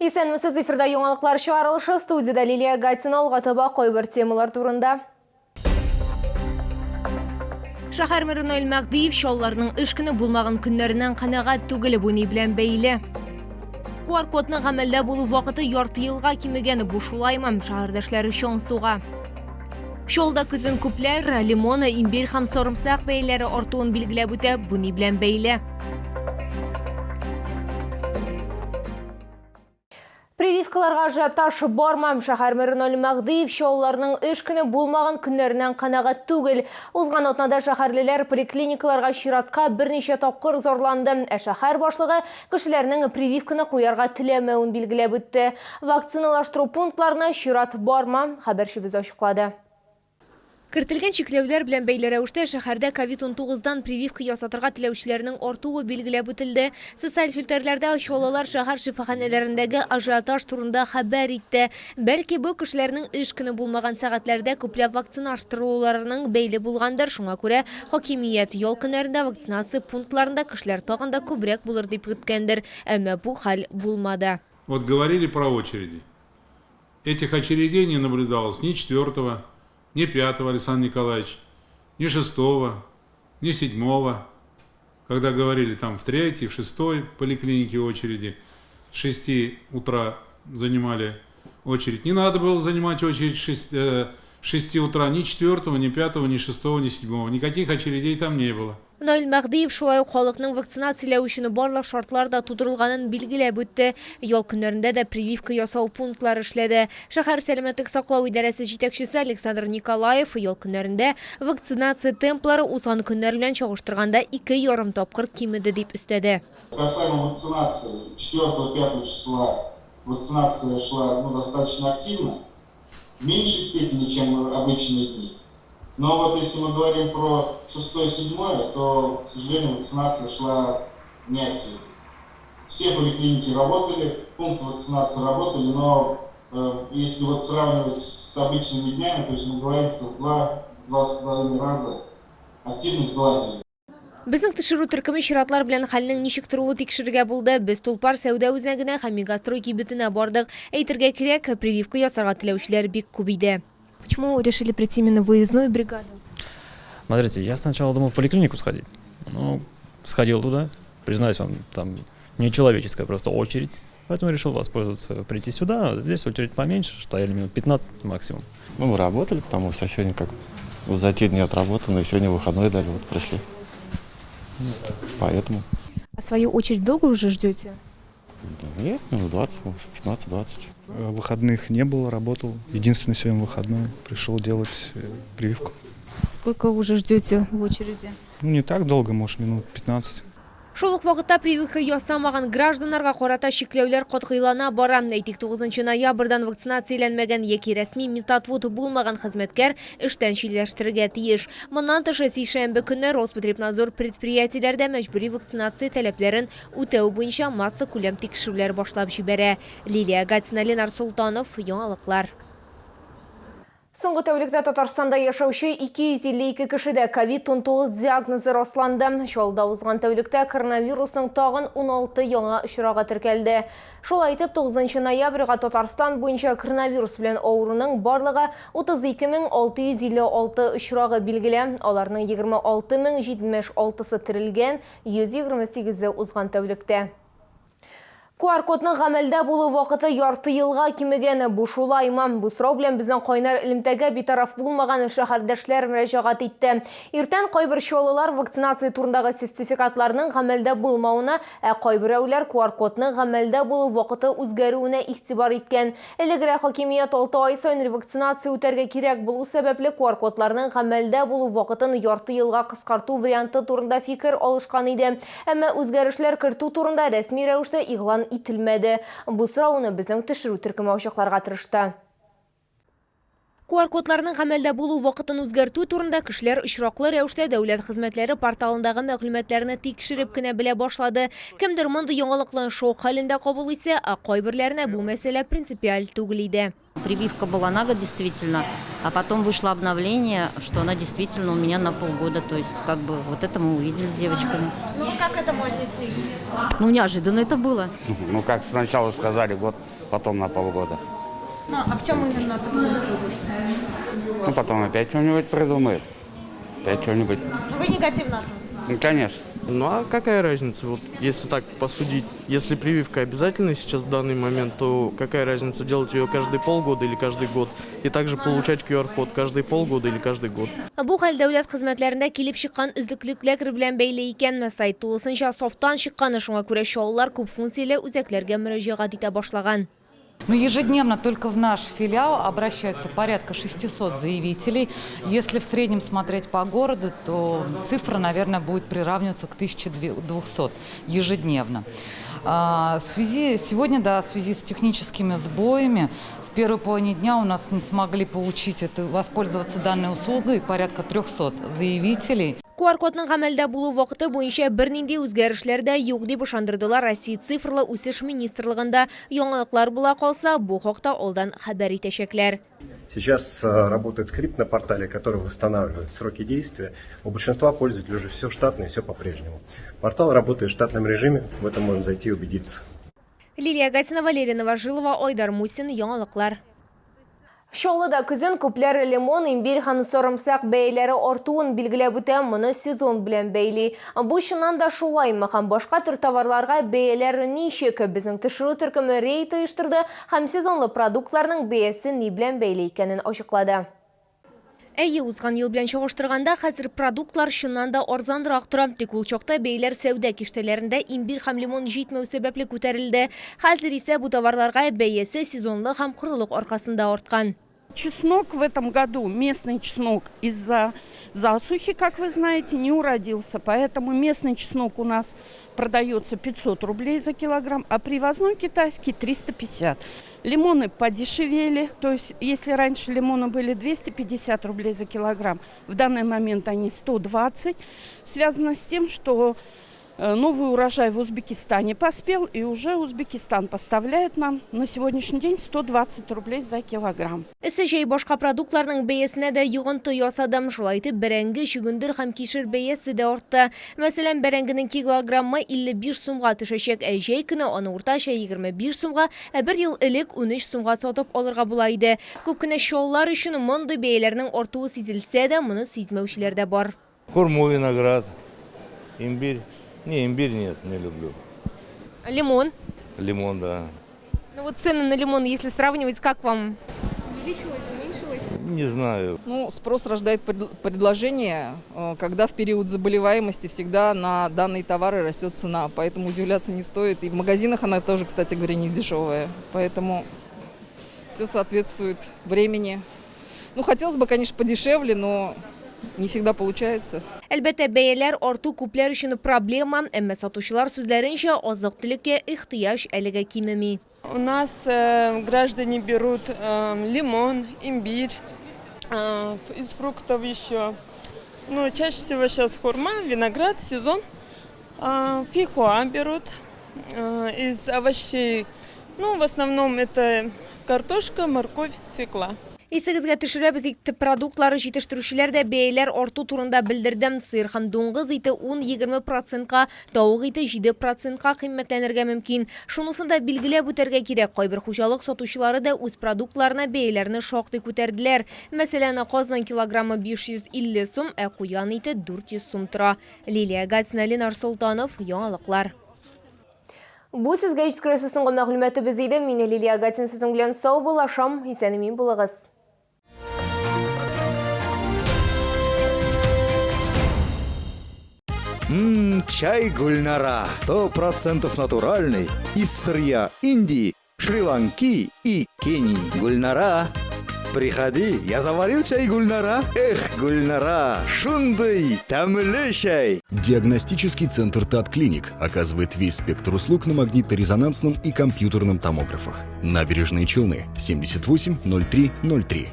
Исәнмесез, эфирда яңалыклар чыгарылышы, студиядә Лилия Гатина, алга таба кайбер темалар турында. Шәһәр мэры Наил Мәһдиев Чалларның эш көне булмаган көннәреннән канәгать түгел, бу ни белән бәйле? QR-кодның гамәлдә булу вакыты ярты елга кимегән, бу шулаймы? Шәһәрдәшләре чаң суга. Чаллыда көзен күпләр лимон, имбирь һәм сарымсак бәяләре артуын билгеләп үтә, бу ни белән бәйле? Прививкаларга ажиотаж бармы? Шәһәр мэры Наил Мәһдиев Чаллыларның эш көне булмаган көннәреннән канәгать түгел. Узган атнада шәһәрлеләр поликлиникаларга чиратка берничә тапкыр зарланды. Ә шәһәр башлыгы кешеләрнең прививканы куярга теләмәвен билгеләп үтте. Вакциналаштыру пунктларына чират бармы? Хәбәрчебез ачыклады. Кертелгән чикләүләр белән бәйле рәвештә шәһәрдә ковид 19 дан прививка ясатырга теләүчеләрнең артуы билгеләп үтелде. Социаль челтәрләрдә чаллылар шәһәр шифаханәләрендәге ажиотаж турында хәбәр итте. Бәлки бу кешеләрнең эш көне булмаган сәгатьләрдә күпләп вакцинаштырылуларының бәйле булгандыр, шуңа күрә хакимият ял көннәрендә вакцинация пунктларында кешеләр тагын да күбрәк булыр дип көткәндер. Әмма бу хәл булмады. Вот говорили про очереди. Этих очередей не наблюдалось ни 4, ни 5, Александр Николаевич, ни 6, ни 7. Когда говорили там в 3, в 6 поликлинике очереди, с 6 утра занимали очередь. Не надо было занимать очередь с 6 утра ни 4, ни 5, ни 6, ни 7. Никаких очередей там не было. Наил Мәһдиев шулай ук халыкның вакцинацияләү өчен барлык шартлар да тудырылганын билгеләп үтте. Ял көннәрендә дә прививка ясау пунктлары эшләде. Шәһәр сәламәтлек саклау идарәсе җитәкчесе Александр Николаев ял көннәрендә вакцинация темплары узган көннәр белән чагыштырганда 2,5 тапкыр кимеде, дип өстәде. Касаемо вакцинации, четвертого-пятого числа вакцинация шла, ну, достаточно активно, в меньшей степени, чем обычные дни. Но вот если мы говорим про шестое-седьмое, то, к сожалению, вакцинация шла неактивно. Все поликлиники работали, пункты вакцинации работали, но если вот сравнивать с обычными днями, то есть мы говорим, что в 2-2,5 раза активность была ниже. Безнең төшерү төркеме чиратлар белән хәлнең ничек торуы тикшерергә булды. Без Тулпар сәүдә үзәгенә һәм Мегастрой кибетенә бардык. Әйтергә кирәк, прививка ясарга теләүчеләр бик күп иде. Почему решили прийти именно в выездную бригаду? Смотрите, я сначала думал в поликлинику сходить. Но сходил туда, признаюсь вам, там нечеловеческая просто очередь. Поэтому решил воспользоваться, прийти сюда. Здесь очередь поменьше, стояли минут 15 максимум. Ну, мы работали, потому что сегодня как за те дни отработаны, сегодня выходной дали, вот пришли. Поэтому. А свою очередь долго уже ждете? Нет, минут 20, может, 15-20. Выходных не было, работал. Единственный сегодня выходной. Пришел делать прививку. Сколько уже ждете в очереди? Ну, не так долго, может, минут 15. Шул ук вакытта прививка ясамаган гражданнарга карата чикләүләр катгыйлана бара. Әйтик, 9 ноябрьдән вакцинацияләнмәгән яки рәсми медотвод булмаган хезмәткәр эштән читләштерергә тиеш. Моннан тыш, сишәмбе көнне Роспотребнадзор предприятиеләрдә мәҗбүри вакцинация таләпләрен үтәү буенча массакүләм тикшерүләр башлап җибәрә. Лилия Гатина, Ленар Солтанов, Яңалыклар. Соңгы тәүлектә Татарстанда яшәүче 252 кешедә ковид-19 диагнозы расланды. Чаллыда узган тәүлектә коронавирусның тагын 16 яңа очрагы теркәлде. Шулай итеп, 9 ноябрьгә Татарстан буенча коронавирус белән авыруның барлыгы 32656 очрагы билгеле. Аларның 26076-сы терелгән, 128-е узган тәүлектә. QR-кодның гамәлдә булу вакыты ярты елга кимегән. Бу шулаймы? Бу сорау белән безнең кайнар элемтәгә битараф булмаган шәһәрдәшләр мөрәҗәгать итте. Иртән кайбер чаллылар вакцинация турындагы сертификатларның гамәлдә булмавына, ә кайберәүләр QR-кодның гамәлдә булу вакыты үзгәрүенә игътибар иткән. Элегрәк хакимият алты ай саен ревакцинация үтәргә кирәк булу сәбәпле QR-кодларның гамәлдә булу вакытын ярты елга кыскарту варианты турында фикер алышкан иде. Әмма үзгәрешләр кертү турында рәсми рәвештә игълан ителмәде. Бу сорауны безнең төшерү төркеме ачыкларга тырышты. QR-кодларның гамәлдә булу вакытын үзгәртү турында кешеләр очраклы рәвештә дәүләт хезмәтләре порталындагы мәгълүматларны тикшереп кенә белә башлады. Кемдер мондый яңалыкны шок хәлендә кабул итсә, ә кайберләренә бу мәсьәлә принципиаль түгел иде. Прививка была на год действительно, а потом вышло обновление, что она действительно у меня на полгода. То есть как бы вот это мы увидели с девочками. Ну вы как к этому отнеслись? Ну неожиданно это было. Ну как сначала сказали год, потом на полгода. Ну, а в чем именно трудность будет? Ну потом опять что-нибудь придумают. Опять что-нибудь. Вы негативно относитесь? Ну конечно. Ну а какая разница, вот если так посудить, если прививка обязательна сейчас в данный момент, то какая разница делать ее каждые полгода или каждый год? И также получать QR-код каждые полгода или каждый год. Бу хәл дәүләт хезмәтләрендә килеп чыккан өзеклекләр белән бәйле икән. Сайт тулысынча сафтан чыккан, шуңа күрә чаллылар күп функцияле үзәкләргә мөрәҗәгать итә башлаган. Но ежедневно только в наш филиал обращается порядка 600 заявителей. Если в среднем смотреть по городу, то цифра, наверное, будет приравниваться к 1200 ежедневно. В связи, сегодня, да, в связи с техническими сбоями, в первой половине дня у нас не смогли получить эту, воспользоваться данной услугой порядка 300 заявителей. QR-кодның гамәлдә булу вакыты буенча бернинди үзгәрешләр дә юк дип ышандырдылар Россия цифрлы үсеш министрлыгында. Яңалыклар була калса, бу хакта алдан хәбәр итәчәкләр. Сейчас работает скрипт на портале, который восстанавливает сроки действия. У большинства пользователей уже все штатно и все по-прежнему. Портал работает в штатном режиме, в этом можно зайти и убедиться. Лилия Гатина, Валерия Новожилова, Айдар Мусин, Яңалыклар. Чаллыда көзен күпләр лимон, имбирь һәм сарымсак бәяләре артуын билгеләп үтә, моны сезон белән бәйли. Бу чыннан да шулаймы һәм башка төр товарларга бәяләр ничек? Безнең төшерү төркеме рейд оештырды һәм сезонлы продуктларның бәясе ни белән бәйле икәнен ачыклады. Әйе, узган ел белән чагыштырганда хәзер продуктлар чыннан да арзанрак тора. Тик ул чакта бәяләр сәүдә киштәләрендә имбирь һәм лимон җитмәү сәбәпле күтәрелде. Хәзер исә бу товарларга бәясе сезонлы һәм корылык аркасында арткан. Чеснок в этом году, местный чеснок, из-за засухи, как вы знаете, не уродился. Поэтому местный чеснок у нас продается 500 рублей за килограмм, а привозной китайский 350. Лимоны подешевели, то есть если раньше лимоны были 250 рублей за килограмм, в данный момент они 120. Связано с тем, что новый урожай в Узбекистане поспел, и уже Узбекистан поставляет нам на сегодняшний день 120 рублей за килограмм. Эссе җәй башка продуктларның бәясенә дә йогынты ясады. Шулай итеп, бәрәңге, чөгендер һәм кишер бәясе дә артты. Мәсәлән, бәрәңгенең килограммы 55 сумга төшәчәк, ә җәй көне аны уртача 25 сумга, ә бер ел элек 13 сумга сатып алырга була иде. Күп кенә чаллылар өчен мондый бәяләрнең артуы сизелсә дә, моны сизмәүчеләр дә бар. Хурму, виноград, имбирь. Не, имбирь нет, не люблю. Лимон. Лимон, да. Ну вот цены на лимон, если сравнивать, как вам? Увеличилось, уменьшилось? Не знаю. Ну, спрос рождает предложение, когда в период заболеваемости всегда на данные товары растет цена, поэтому удивляться не стоит. И в магазинах она тоже, кстати говоря, не дешевая, поэтому все соответствует времени. Ну, хотелось бы, конечно, подешевле, но не всегда получается. Әлбәттә, бәяләр арту күпләр өчен проблема, әмма сатучылар сүзләренчә, азык-төлеккә ихтыяҗ әлегә кимеми. У нас граждане берут лимон, имбирь, из фруктов еще. Ну, чаще всего сейчас хурма, виноград, сезон. Фейхоа берут из овощей. Ну, в основном это картошка, морковь, свекла. Исегезгә төшерәбез, ит продуктлары җитештерүчеләр дә бәяләр арту турында белдерде. Сыер һәм дуңгыз ите 10-20 процентка, тавык ите 7 процентка кыйммәтләнергә мөмкин. Шунысын да билгеләп үтәргә кирәк, кайбер хуҗалык сатучылары да үз продуктларына бәяләрне шактый күтәрделәр. Мәсәлән, казның килограммы 550 сум, ә куян ите 400 сум тора. Лилия Гатина, Ленар Солтанов, Яңалыклар. Бу сезгә җиткерәсе соңгы мәгълүматыбыз иде. Мин Лилия Гатина сезнең белән саубуллашам. Исән-имин булыгыз. Чай Гульнара. 100% натуральный. Из сырья Индии, Шри-Ланки и Кении. Гульнара. Приходи, я заварил чай Гульнара. Эх, Гульнара, шундый, тәмле чәй. Диагностический центр ТАТ-Клиник оказывает весь спектр услуг на магнитно-резонансном и компьютерном томографах. Набережные Челны, 78 03 03.